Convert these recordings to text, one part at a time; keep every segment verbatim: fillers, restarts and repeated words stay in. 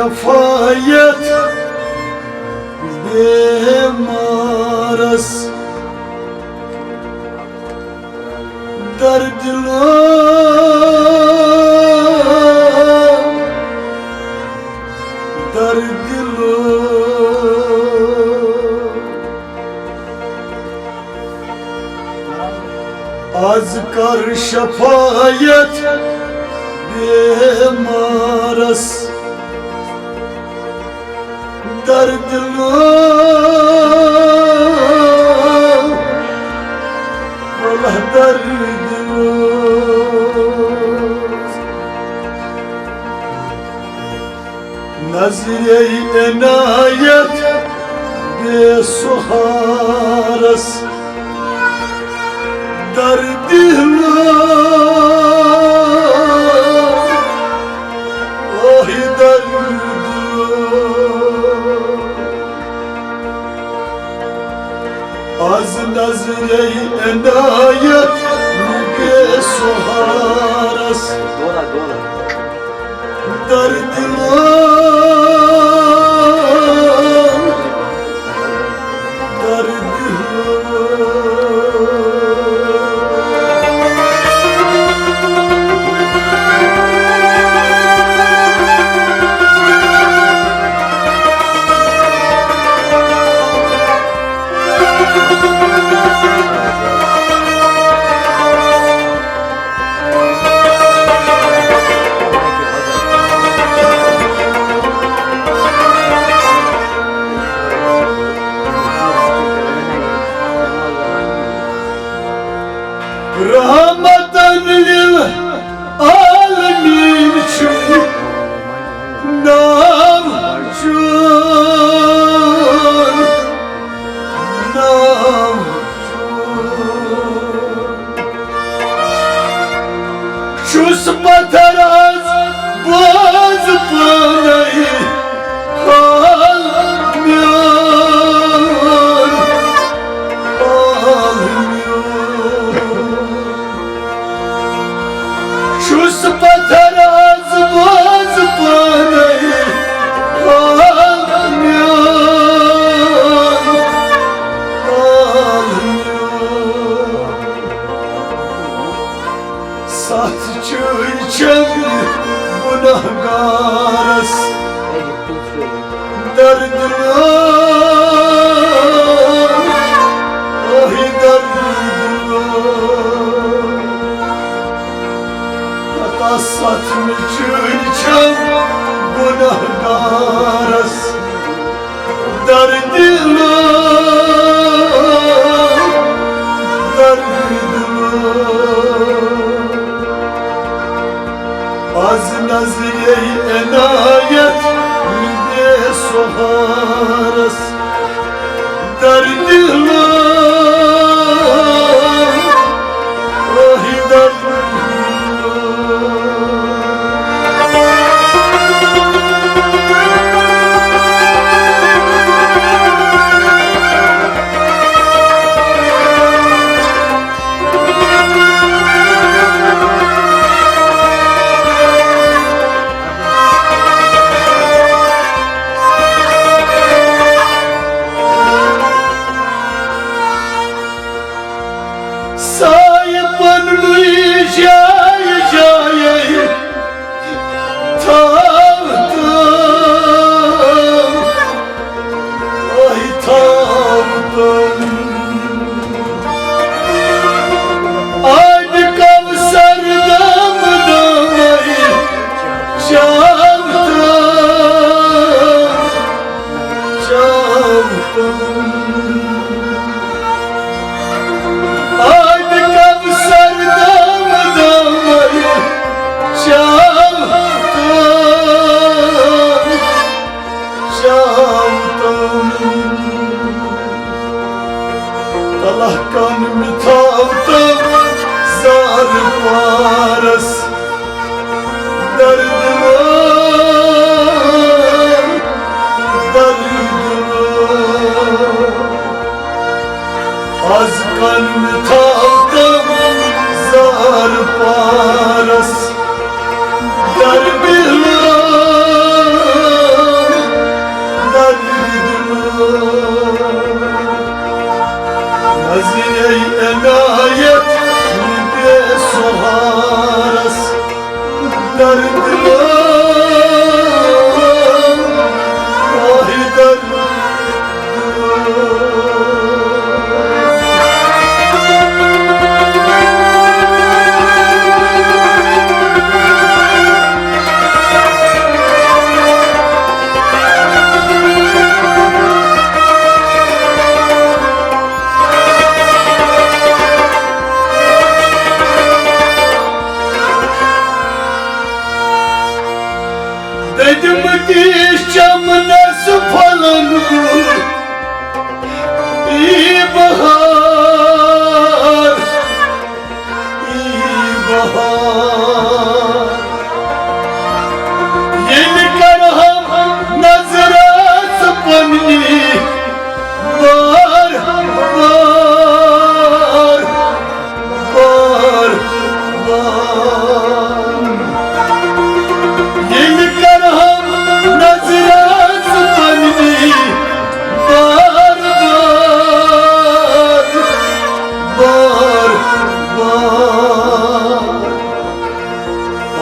شفایت بیمارس، درد دلو، درد دلو۔ از کر شفایت بیمارس، درد دلو، واللہ درد دلو۔ نظرِ عنایت بے سہارس، درد دلو، آہ درد دلو۔ از نظرِ عنایت بے سہارس، درد دلو، درد دلو۔ رحمتن للعالمین چھُ ناو چون، ناو چون۔ چھُس پتھر از بوز پانے حال میون، حال میون۔ چھُس پتھر از بوز پانے حال میون، حال میون۔ ستھ چٲنۍ چھم گناہگارس، درد دلو، آہ درد دلو۔ ہتا ستھ مےٚ چٲنۍ چھم گناہگارس، درد دلو، درد دلو۔ از نظرِ عنایت بے سہارس، درد دلو، آہ درد دلو۔ سایہِ پننُے جایہِ جایہِ تھاو تہٕ آہی تھاو تہٕ۔ آبِ کوثر دم دمے چاو تہٕ، چاو تہٕ۔ آبِ کوثر دم دمے چاو تہٕ، چاو تہٕ۔ تلہ کن مِتھاو تہٕ زار پارس، درد دلو، درد دلو۔ از کن مِتھاو تہٕ زار پارس، درد دلو، نظرے عنایت بے سہارس، درد لو، آہ درد لو۔ دٔدمٕتِس چمنس پھۄلن گوٚو یی بہار، یی بہار۔ ییٚلہِ کرہم نظر ژٕ پننی بار، بار، بار، بار۔ ییٚلہِ کرہم نظر ژٕ پننی بار، بار، بار، بار۔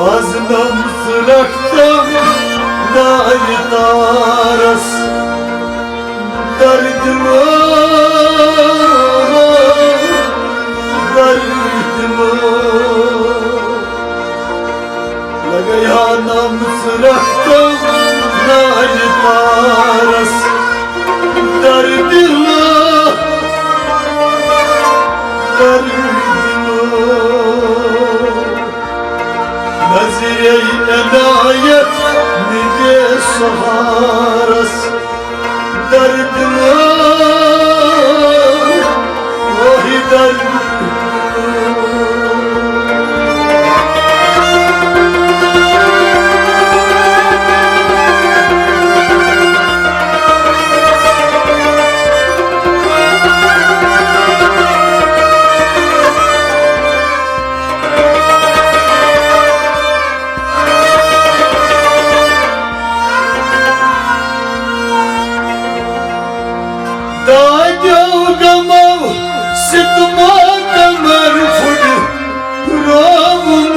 از نمس رختم نالہِ تارس، درد لو، درد لو۔ لگیا نمس رختم نالہِ تارس، درد لو، درد لو۔ نظرے عنایت مِلے سہارس، درد لو، وہی درد لو۔ دادیو غمو ستمو کمر پھُٹ روومُت،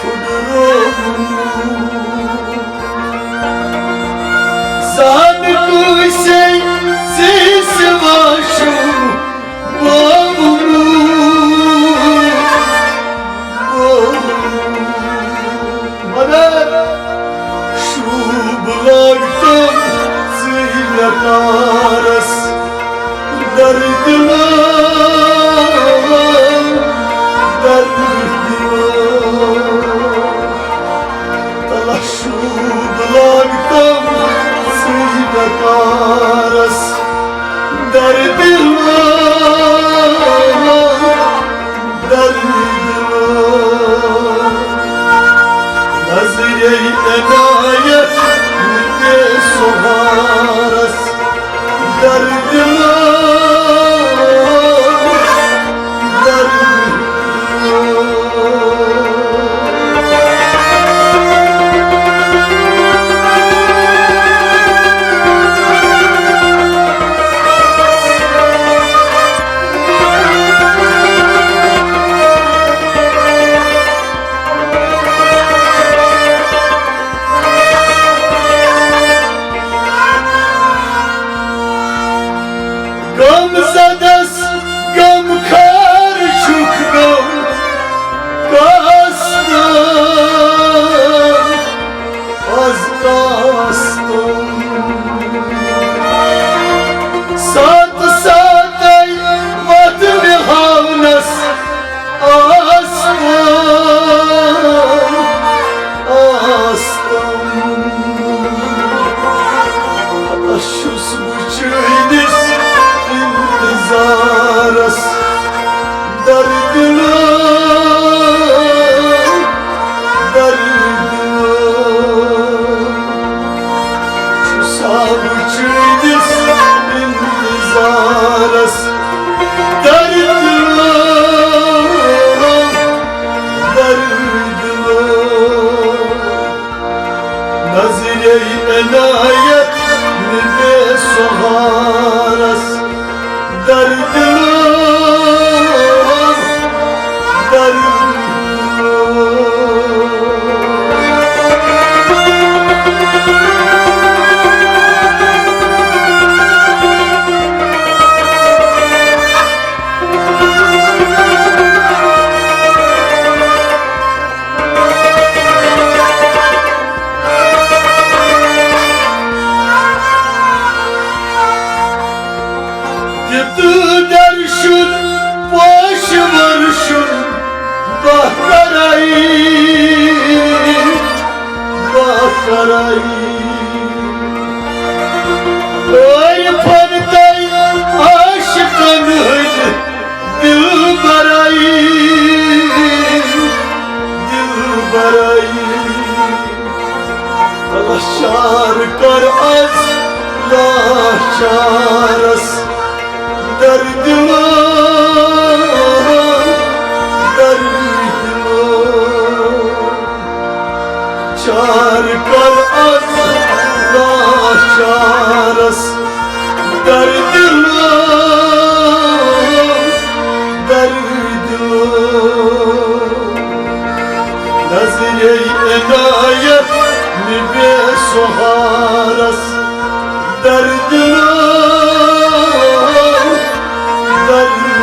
پھُٹ روومُت۔ زان کُسے ژےٚ سوا چھُم بوومُت، بوومُت۔ مگر شوٗب لاگتم ژٕے مےٚ تارس، درد لو، درد لو۔ تلہ شوٗب لاگتم ژٕے مےٚ تارس، درد لو، درد لو۔ نظرے عنایت مِلے سہارس، درد لو، درد لو۔ غم زدس غم خار چھُکھ غم کاستن، از کاستن۔ ساتہٕ ساتَے وَتھ مےٚ ہاونس آستن، آستن۔ ہتس چھُس بہٕ چٲنِس انتظارس، درد لو، درد لو۔ چھُسا بہٕ چٲنِس انتظارس، درد لو، درد لو۔ نظرے عنایت مِلے سہارس، تیُتھ درشُن پوشہٕ ورشُن بہہ کرے، بہہ کرے۔ عٲرفن تہٕ عاشقن ہٕنٛدۍ دلبرے، دلبرے۔ لاچار کر از لاچارس درد دِلو، درد دِلو۔ چار کر از لاچارس درد دِلو، درد دِلو۔ نظرِ عنایت نبِ سہارس درد دِلو، درد دِلو۔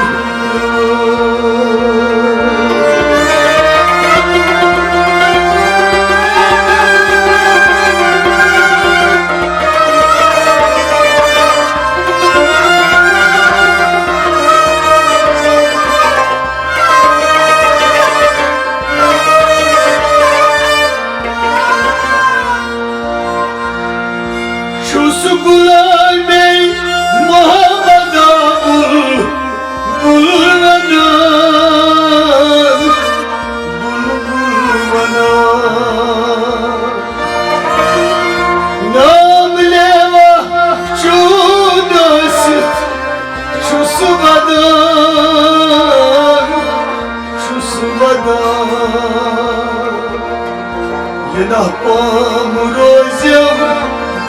چھُس غلامے محمد بلبل ونان، بلبل ونان۔ نام لیوا چون ٲسِتھ چھُس ودان، چھُس ودان۔ یہِ ناپام روزٮ۪م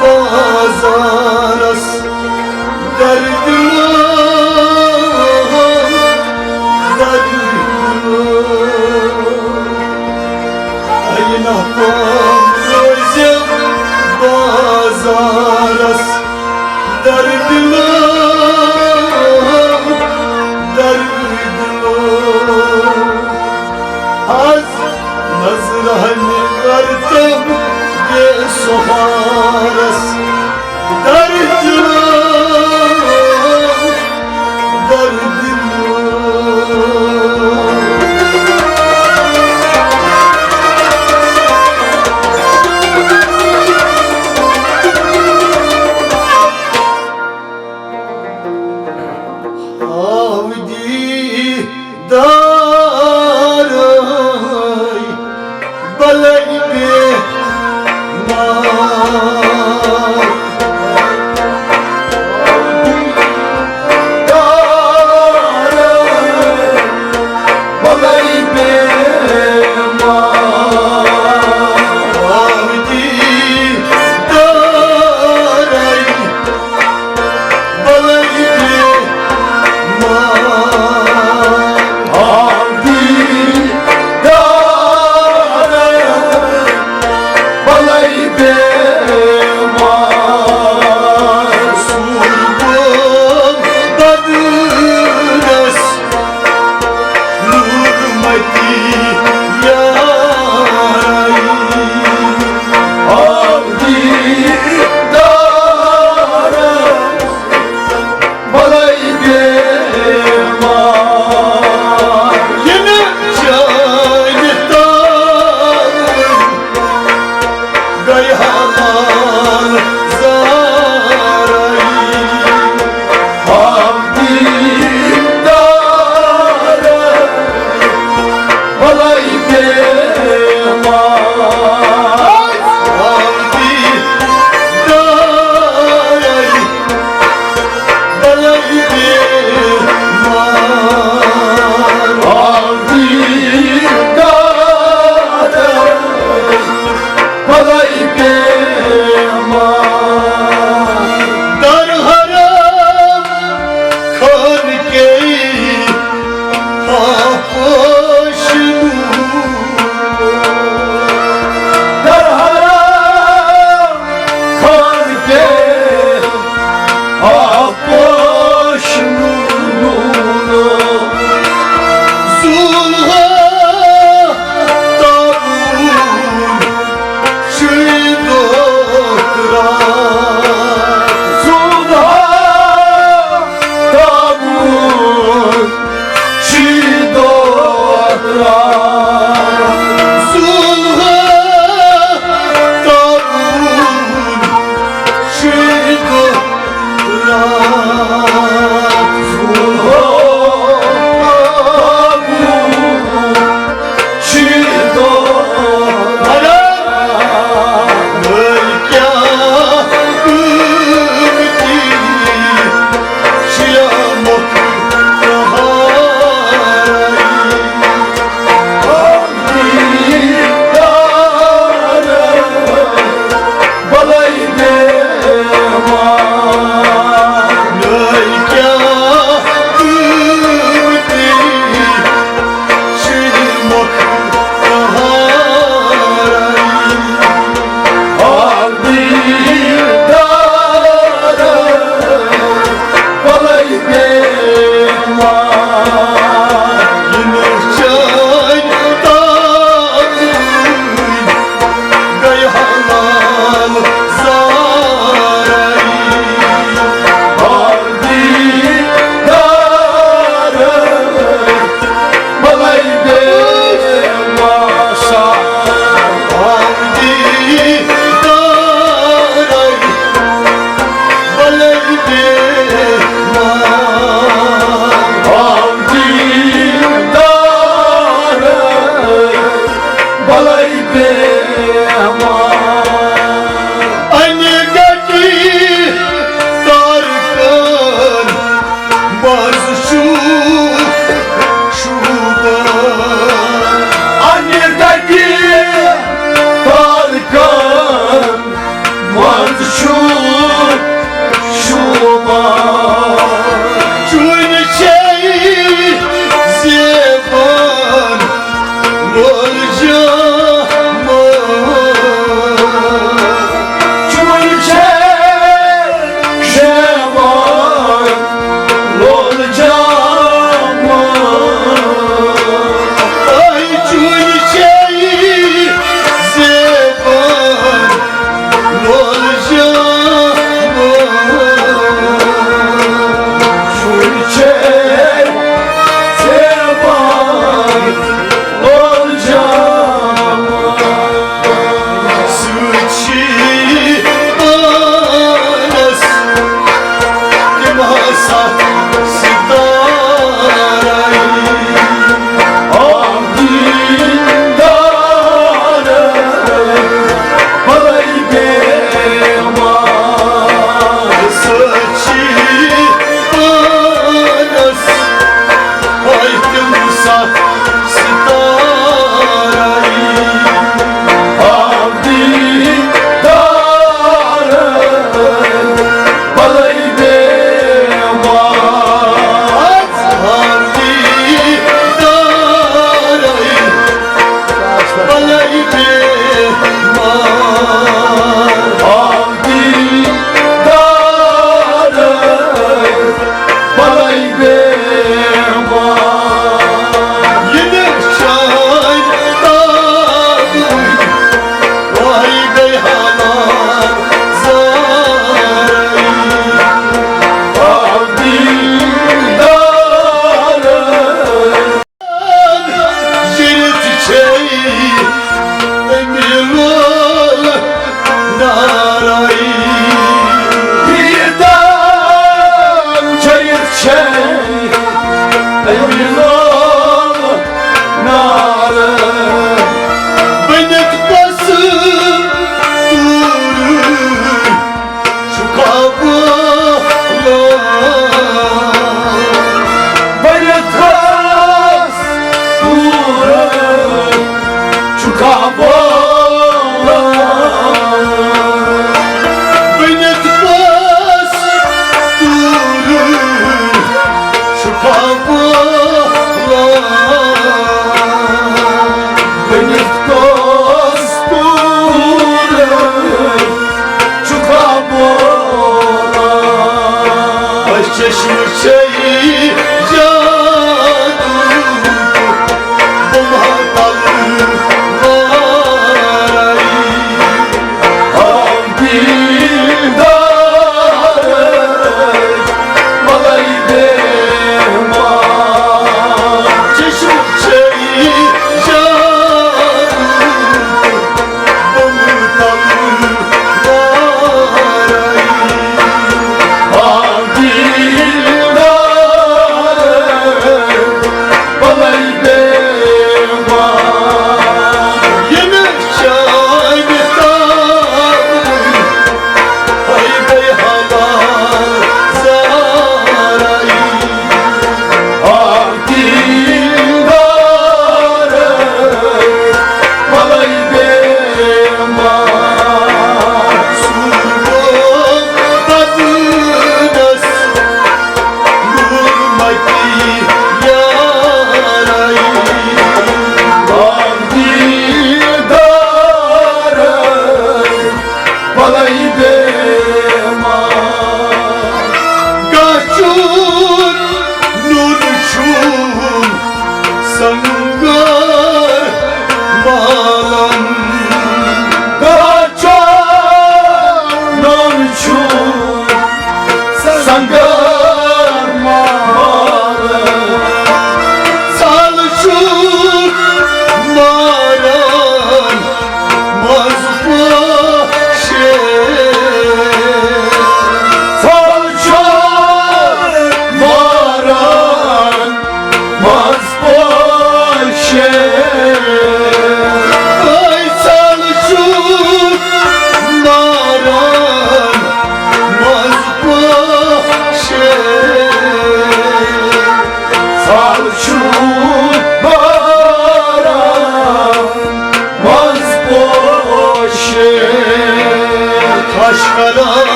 بازارس درد دِلو، درد دِلو۔ یہِ ناپام روزٮ۪م بازارس درد دِلو، درد دِلو۔ از نظرن کرتم بے سہارس درد دِلو، درد دِلو۔ آو دیدارے بلے بیمار۔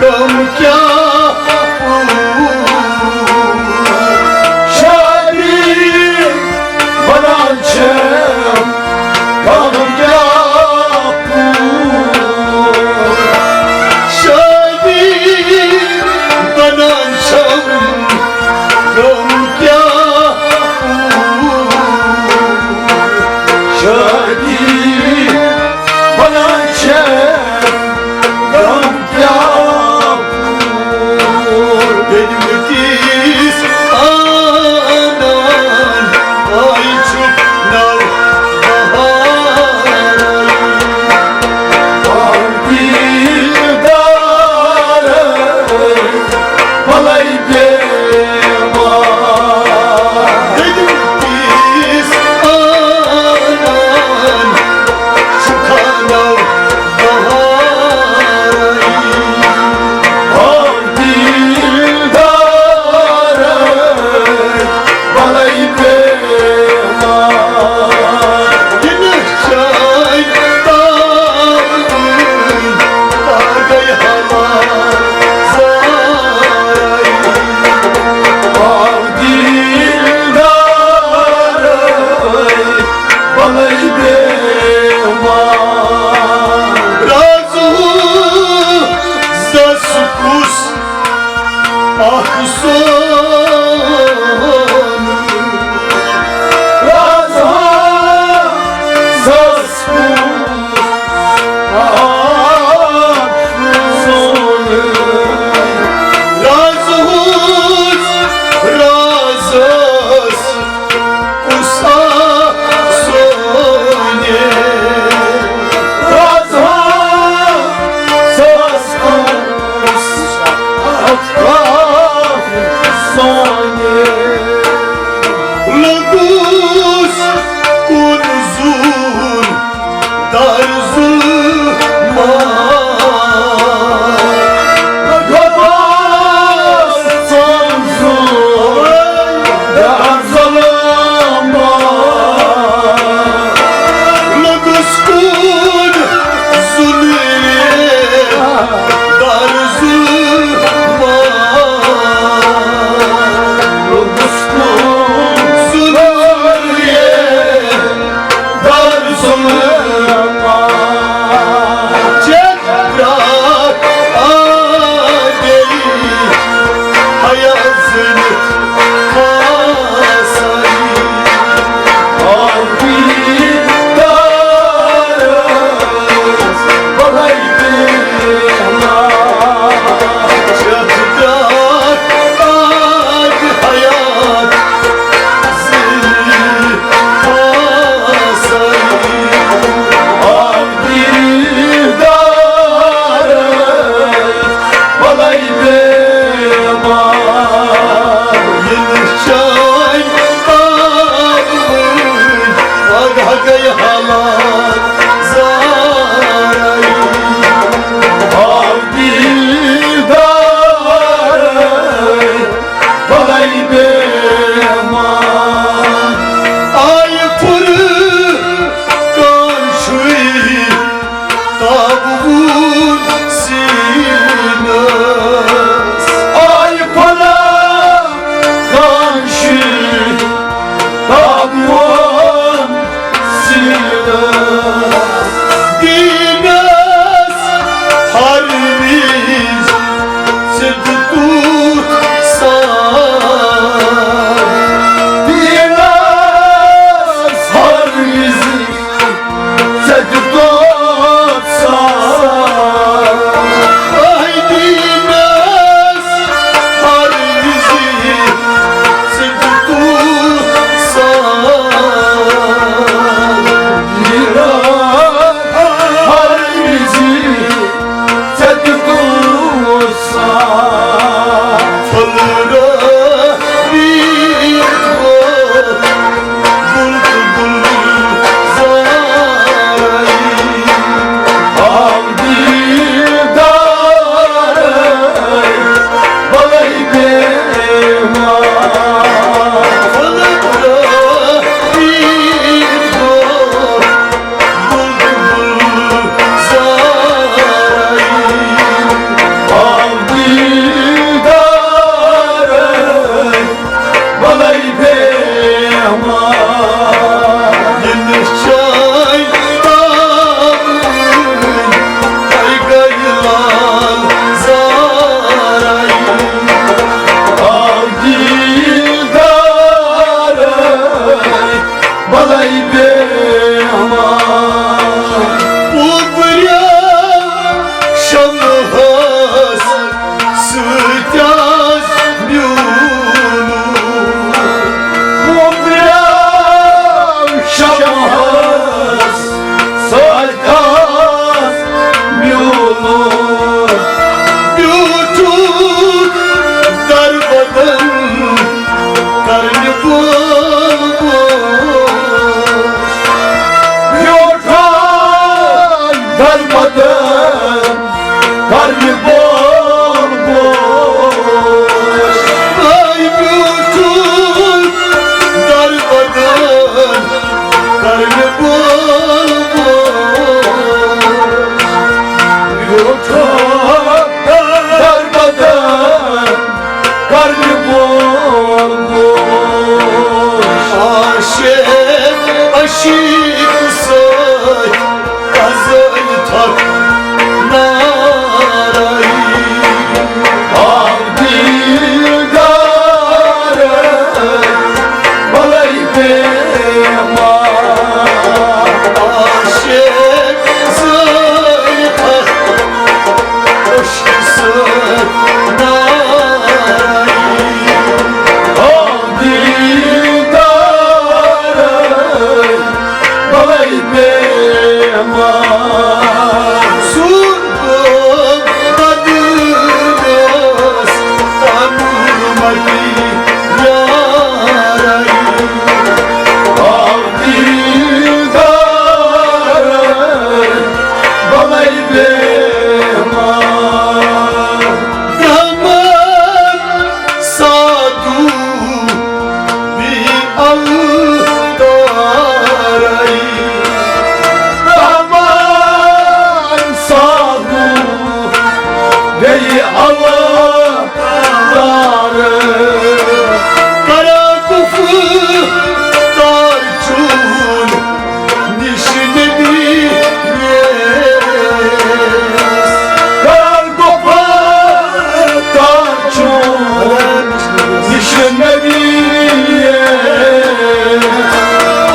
غم کیا شادی بنان چھم، غم کیا شادی بنان چھم، غم کیا شادی بنان چھم، غم کیا اوتار کران گفتار چون نِش نبی یس۔ کران گفتار چون نِش نبی یس۔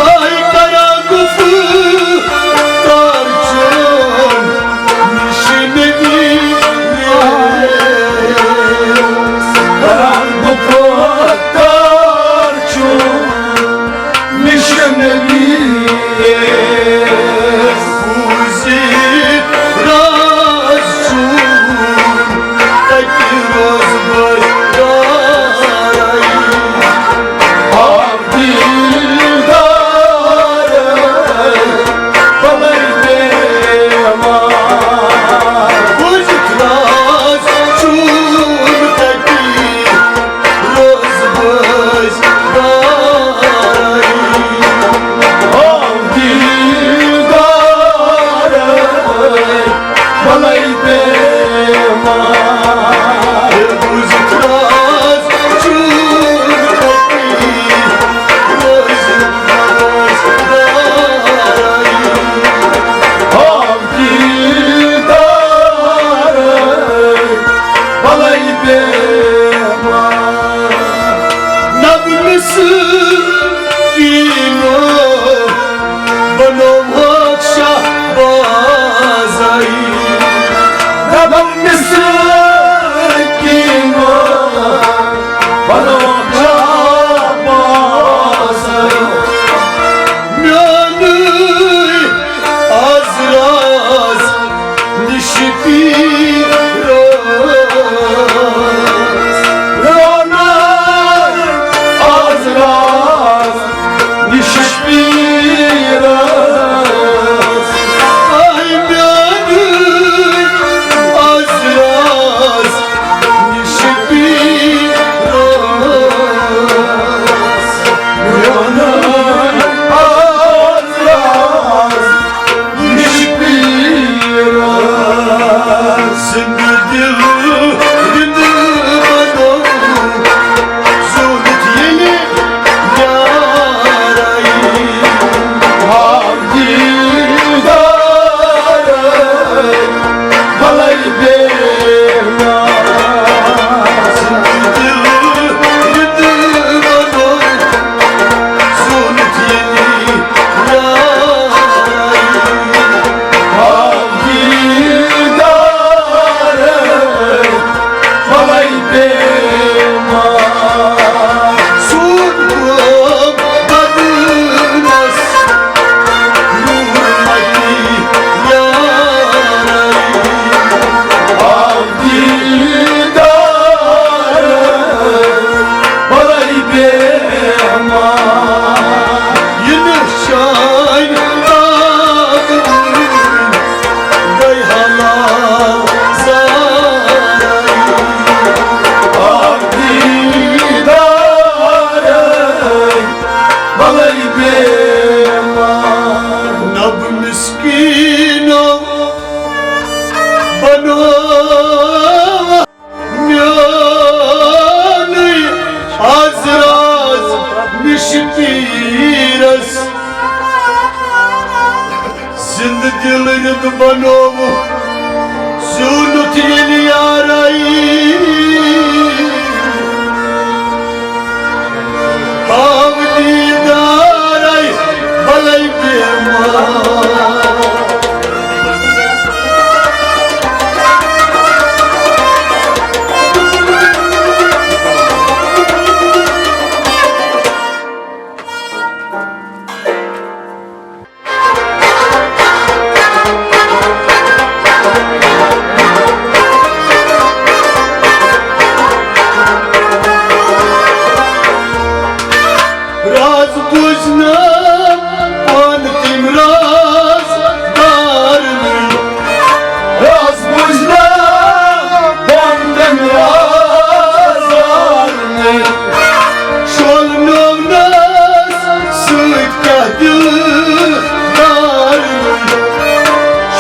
آے کران گفتار چون نِش نبی یس۔ کران گفتار چون نِش نبی یس۔ بوٗزِتھ راز چون تَتہِ روزٕ بہٕ یارے۔ آو دیٖدار بلے پیمار۔ بوٗزِتھ راز چون تَتہِ روزٕ بہٕ یارے۔ آو دیٖدار بلے پیمار۔ بوٗزِتھ راز چون تَتہِ روزٕ بہٕ یارے۔ آو دیٖدار بلے پیمار۔ نبہٕ مسکیٖنو بنووُکھ شہبازے۔ نبہٕ مسکیٖنو بنووُکھ شہبازے۔ میونُے آز راز نِش پیٖرس۔ میونُے آز راز نِش پیٖرس۔ آے میونُے آز راز نِش پیٖرس۔ میونُے آز راز نِش پیٖرس۔ زِندٕ دِل رِندٕ بنوو زیوٗٹھ ییٚلہِ یارے۔ آو دیٖدار بلے پیمار۔ زِندٕ دِل رِندٕ بنوو زیوٗٹھ ییٚلہِ یارے۔ آو دیٖدار بلے پیمار۔ سون قوم بدنس نور متی یارے۔ آو دیٖدار بلے پیمار۔ یہِ نہٕ شاین تاک وٕنۍ گٔے حلال زارے۔ آو دیٖدارے بلے پیمار۔ نبہٕ مسکیٖنو بنوو میونُے آز راز نِش پیٖرس۔ زِندٕ دِل رِت بنووُکھ زیوٗنُتھ ییٚلہِ یارے۔ آو دیٖدارے بلے پیمار۔ راز بوٗزنہٕ پانہٕ تٔمۍ رازدارنٕے۔ راز بوٗزنہٕ پانہٕ تٔمۍ رازدارنٕے۔ شولنٲونس سۭتۍ کیٛاہ دِلدارنٕے۔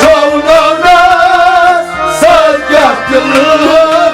شولنٲونس سۭتۍ کیٛاہ دِلدار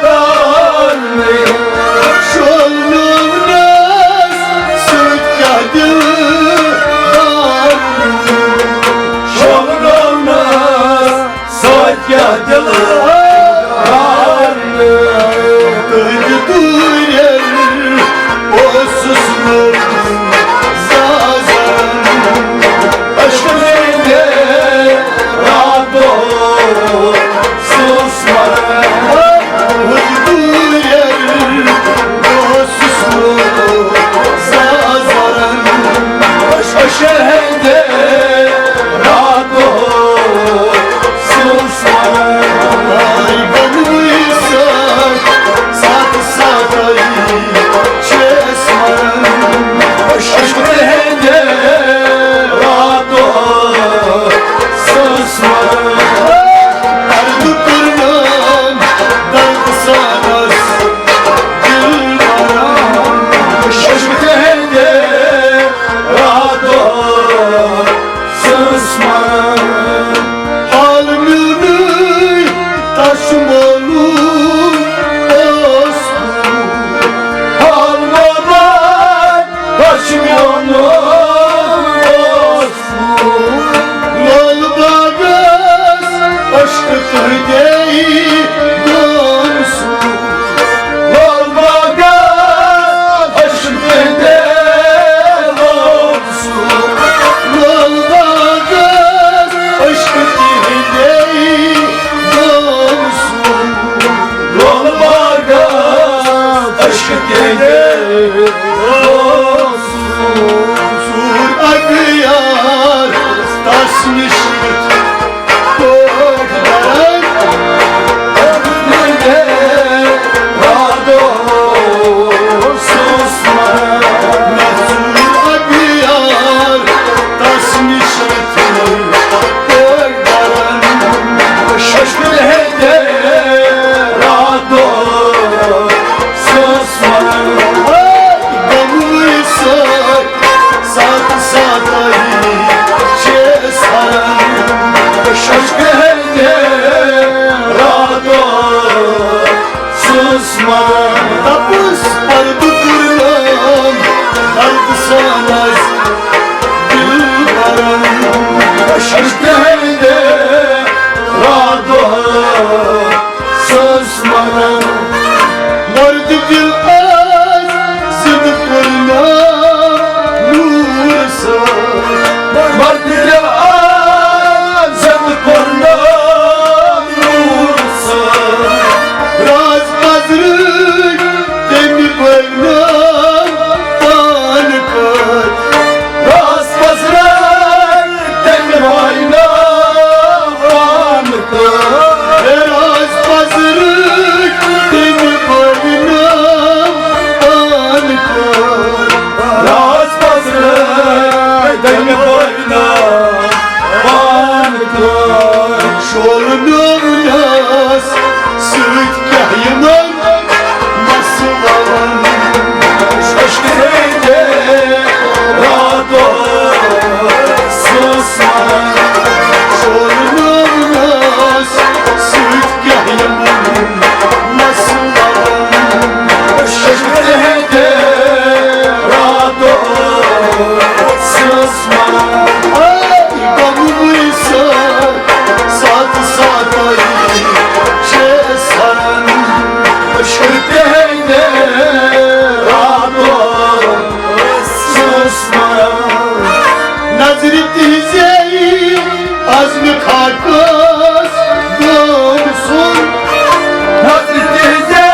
تیٚلہِ اوس سُہ اَگیار تَس نِش کِتھ پٲٹھۍ دَران۔ راتو اوسُس مَران، نہ ژوٗر اَگیار تَس نِش کِتھ پٲٹھۍ دَران۔ ششکل ہے راتو سس مَران۔ غموٕے سۭتۍ ساتھ ساتھ چھِ سَران۔ ششکل ہے راتو سس مَران۔ تپس پردٕ پُرنام درد سان آسہِ دل بَران۔ ششکل ہے راتو سس مَران۔ مرد دل آز زند کرنا نور سان۔ مرد دل آز زند کرنا نور سان۔ راز پزرٕکۍ تٔمۍ بٲوۍ نہٕ پان کٲتۍ۔ راز پزرٕکۍ تٔمۍ بٲوۍ نہٕ پان کٲتۍ۔ راز پزرٕکۍ تٔمۍ بٲوۍ نہٕ پان کٲتۍ۔ راز پزرٕکۍ تٔمۍ بٲوۍ نہٕ پان کٲتۍ۔ شولہٕ نوٚونَس سۭتۍ کیٛاہ یِمن مسلن۔ ششکل ہے راتو سس مَران۔ شولہٕ نوٚونَس سۭتۍ کیٛاہ یِمن مسلن۔ ششکل ہے راتو سس مَران۔ آے غموٕے سۭتۍ ساتھ ساتھ چھِ سَران۔ ششکل ہے راتو سس مَران۔ نظرِ تِہنٛزے عزمِ خاکس گوٚو سُن۔ نظرِ تِہنٛزے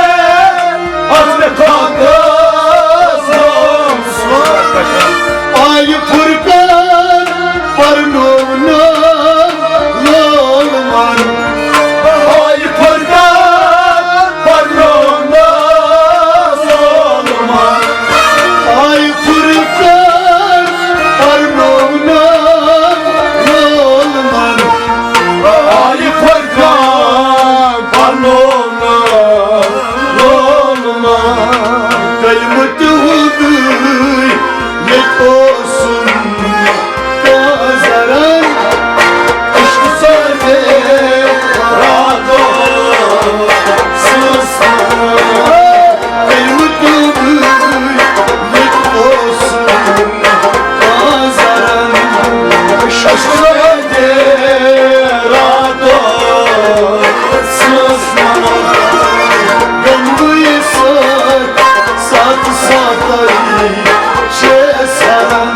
عزمِ خاکس گوٚو سُن۔ آیہِ فرقان پرنوونہٕ لولمن۔ آیہِ فرقان پرنوونہٕ لولمن۔ آیہِ فرقان پرنوونہٕ لولمن۔ آیہِ فرقان پرنوونہٕ لولمن۔ کلمہٕ تِہُنٛدُے ییٚتہِ اوسُم کانٛہہ زرن۔ عشقہٕ سۭتۍ راتو سٕنٛز۔ علمہٕ تِہُنٛدُے ییٚتہِ اوسُم کانٛہہ زرن۔ عشقہٕ سۭتۍ راتو سٕنٛز۔ غموٕے سۭتۍ ساتھ ساتھ چھِ سَران۔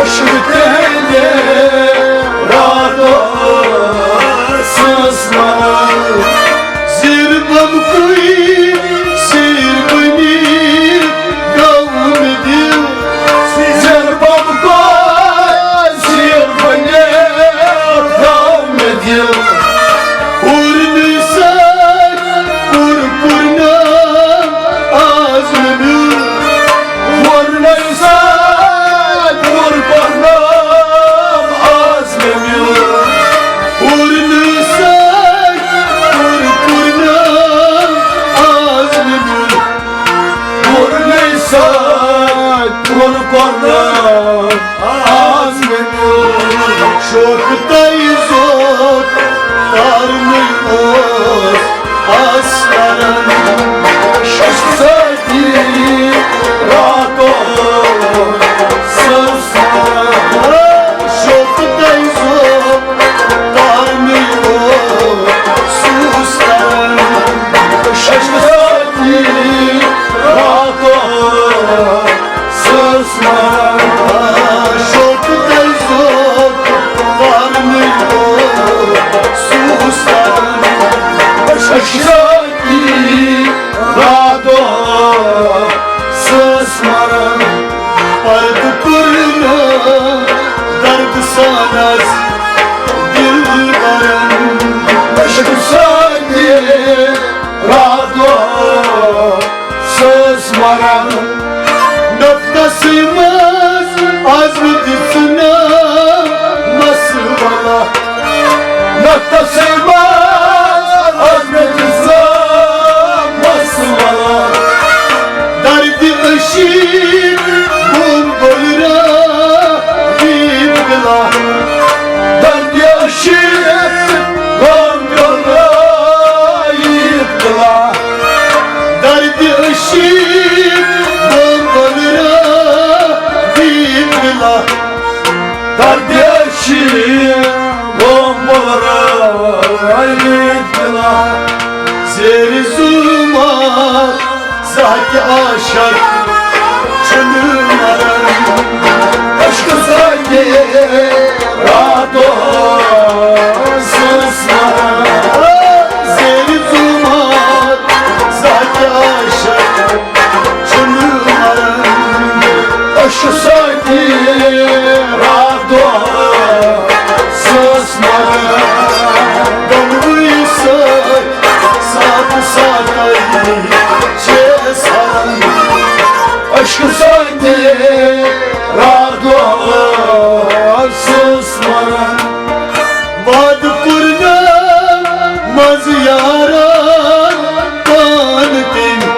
عشقہٕ تِہنٛدِ راتو سٕنٛز مَران۔ زیر بمکُے سیر بٔنِتھ گوٚو مےٚ دِل۔ زیر بمکُے سیر بٔنِتھ گوٚو مےٚ دِل۔ پوٗرنہٕ سۭتۍ پوٗرٕ پوٗرنہٕ آز مےٚ میوٗل۔ پوٗرنہٕ سۭتۍ پوٗرٕ پوٗرنہٕ آز مےٚ میوٗل۔ پوٗرنہٕ سۭتۍ پوٗرٕ پوٗرنہٕ آز مےٚ میوٗل۔ پوٗرنہٕ سۭتۍ پوٗرٕ پوٗرنہٕ آز مےٚ میوٗل۔ شوقہٕ تۄہہِ زوت تارنٕے اوس آس کران۔ شش سٲتی راتو سٕنٛز۔ شوقہٕ تۄہہِ زوت تارنٕے اوس سُہ کران۔ شش سٲتی راتو سٕنٛز۔ شوقہٕ تۄہہِ زوت تارنٕے اوس سُہ کران۔ شش سٲتی راتو نۄقطسٕے منٛز آز مےٚ دِژ ناو مسوالا۔ نۄقطسٕے منٛز آز مےٚ دِژ ناو مسوالا۔ دردِ عشق گوٚم بولرا عید بلا۔ دردِ عشق گوٚم بولرا عید بلا۔ دردِ عشق گوٚم بولرا عید بلا۔ دردِ عشق گوٚم بولرا عید بلا۔ زیر زُلمات زاکہِ عاشق چھُنہٕ مران۔ عشقہٕ سۭتۍ راتو سٕنٛز مران۔ زیر زُلمات زاکہِ عاشق چھُنہٕ مران۔ عشقہٕ سۭتۍ راتو سٕنٛز مران۔ دۄنوٕے سۭتۍ ساتہٕ ساتَے چھِ سران۔ عشقہٕ سۭتۍ راتھ دۄہ سٕنٛز مران۔ وعدٕ کوٚر مےٚ منٛزٕ یارن پانہٕ تٔمۍ۔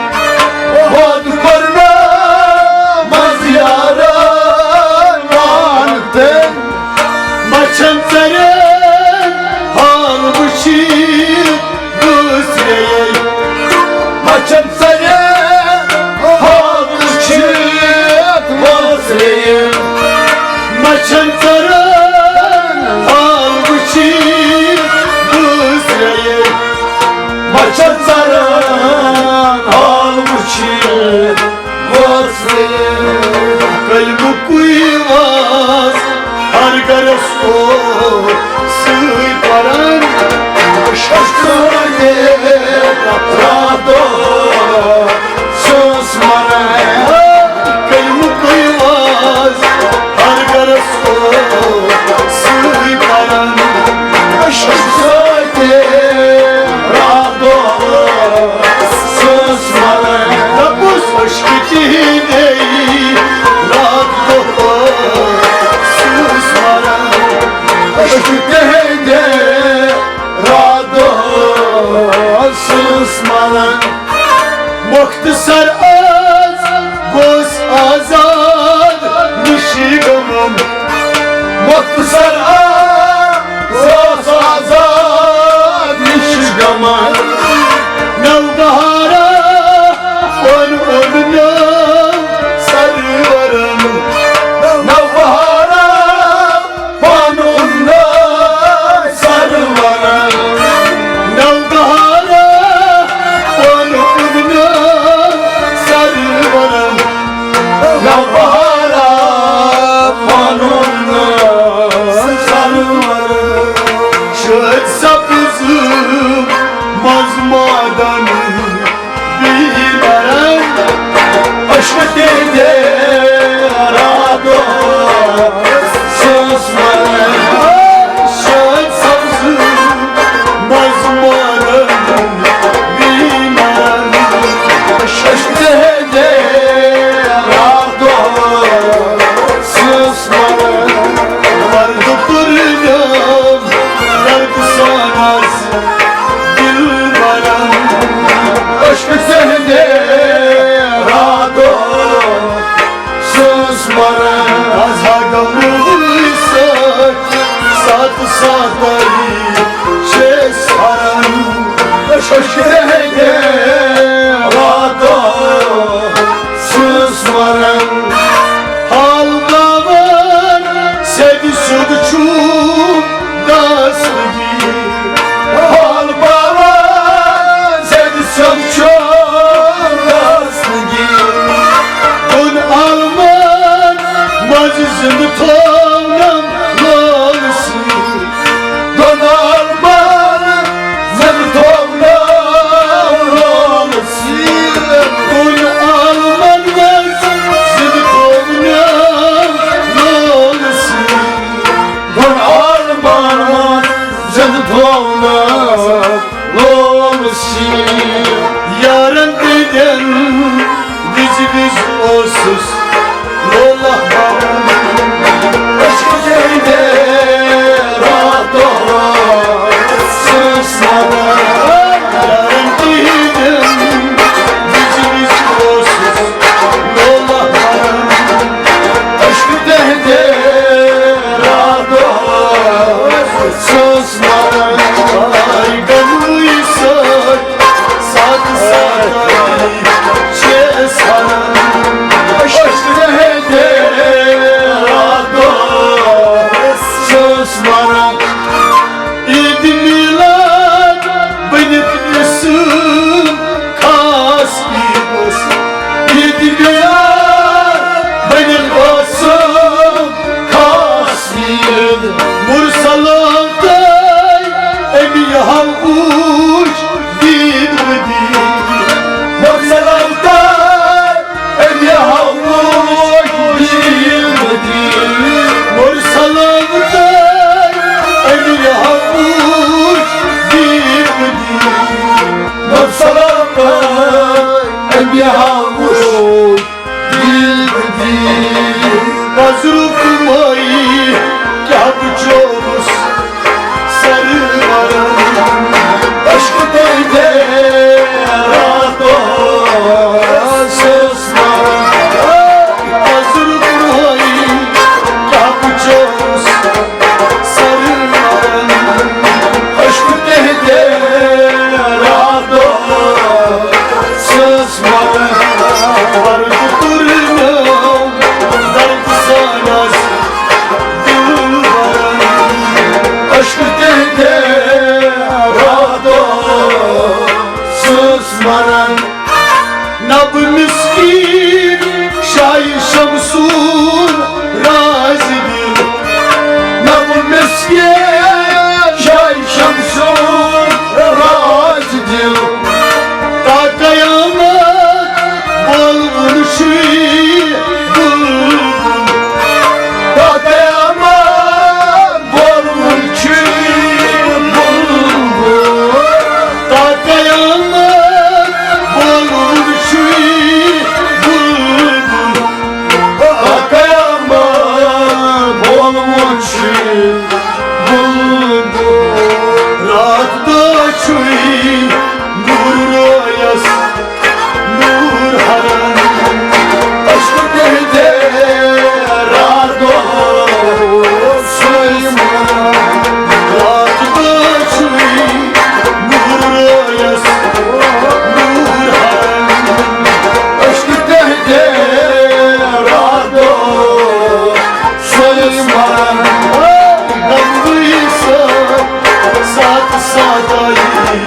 وعدٕ کوٚر مےٚ منٛزٕ یارن پانہٕ تٔمۍ۔ مَچھَن ژَرٮ۪ن حال وٕچھِتھ گٔژھ گٔیے۔ مَچھَن ژَرٮ۪ن حال وٕچھِتھ گٔژھ گٔیے۔ مَچھَن ژَرٮ۪ن حال وٕچھِتھ گٔژھ گٔیے۔ مَچھَن ژَرٮ۪ن حال وٕچھِتھ وٲژ۔ کلمُکُے واز ہر گرس اوس سۭتۍ پران۔ شخص راتو سٕنٛز مران۔ کلمُکُے واز ہر گرس اوس سۭتۍ پران۔ شخص راتو سٕنٛز مران۔ دَپُس عشقہٕ تِہِنٛدے راتہٕ دۄہ سٕنٛز مران۔ عشقہٕ تِہِنٛدے راتہٕ دۄہ سٕنٛز مران۔ مۄختصر آز گوس آزاد نِشہِ غمن۔ مۄختصر آز گوس آزاد نِشہِ غمن۔ نوبہارا پن اوٚن نو سرورن۔ نوبہارا پن اوٚن نو سرورن۔ نوبہارا پن اوٚن نو سرورن۔ نوبہارا پن اوٚن نو سرورن۔ شٲدۍ سبز منٛز مادن بیٚیہِ بران۔ عشقہٕ تِہِنٛدے راتو سٕنٛز مران۔ شٲدۍ سبز منٛز مادن بیٚیہِ بران۔ عشقہٕ تِہِنٛدے راتو سٕنٛز مران۔ وردٕ پوٚر مےٚ درد سان آز دل بران۔ عشقہٕ تِہِنٛدے راتو سٕنٛز مران۔ آز ہا گمروہٕے سۭتۍ ساتہٕ ساتَے چھِ أسۍ ہران۔ عشقہٕ تِہِنٛدے راتو سٕنٛز مران۔ حال باوان سیٚدِ سیوٚد چھُ داستگی۔ حال باوان سیٚدِ سیوٚد چھُ داستگی۔ دۄن عالمن منٛز زِنٛدٕ تھوونم لولہٕ سۭتۍ۔ دۄن عالمن زِنٛدٕ تھوونم لولہٕ سۭتۍ۔ دۄن عالمن منٛز زِنٛدٕ تھوونم لولہٕ سۭتۍ۔ دۄن عالمن منٛز زِنٛدٕ تھوونم لولہٕ سۭتۍ۔ یارن تہنٛدٮ۪ن وِزِ ہاوُس دِل دِل۔ پزرُک مٲیی کیٛاہ بہٕ چومُس سرورن۔ عشق تہنٛدے راتو سوز مرن۔ پزرُک مٲیی کیٛاہ بہٕ چومُس سرورن۔ عشق تہنٛدے راتو سوز مرن۔ درد تُل مےٚ درد سانس دلبرن۔ عشق تہنٛدے راتو سوز مرن۔ نہ بہٕ مسکین شاہ شمسُن راز دِل۔ نہ بہٕ مسکین شاہ شمسُن راز دِل۔ تا قیامت بولوُن چھُے بُلبُل۔ تا قیامت بولوُن چھُے بُلبُل۔ تا قیامت بولوُن چھُے بُلبُل۔ تا قیامت بولوُن چھُے بُلبُل۔ راتھ دۄہ چھُے نوٗر رویس نوٗر ہرن۔ عشق تہنٛدے راتھ دۄہ سُے مرن۔ راتھ دۄہ چھُے نوٗر رویس نوٗر ہرن۔ عشق تہنٛدے راتھ دۄہ سُے مرن۔ غمگی ساتھ ساتھ ساتھ آئی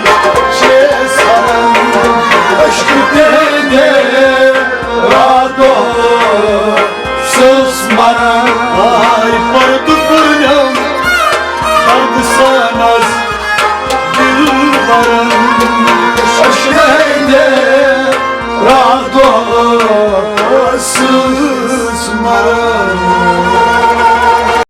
چھے سرن۔ عشق تہنٛدے راتو سوز مرن۔ آے پردٕ پُرنم درد سانس دلبرن۔ عشق تہنٛدے راتو سوز مرن۔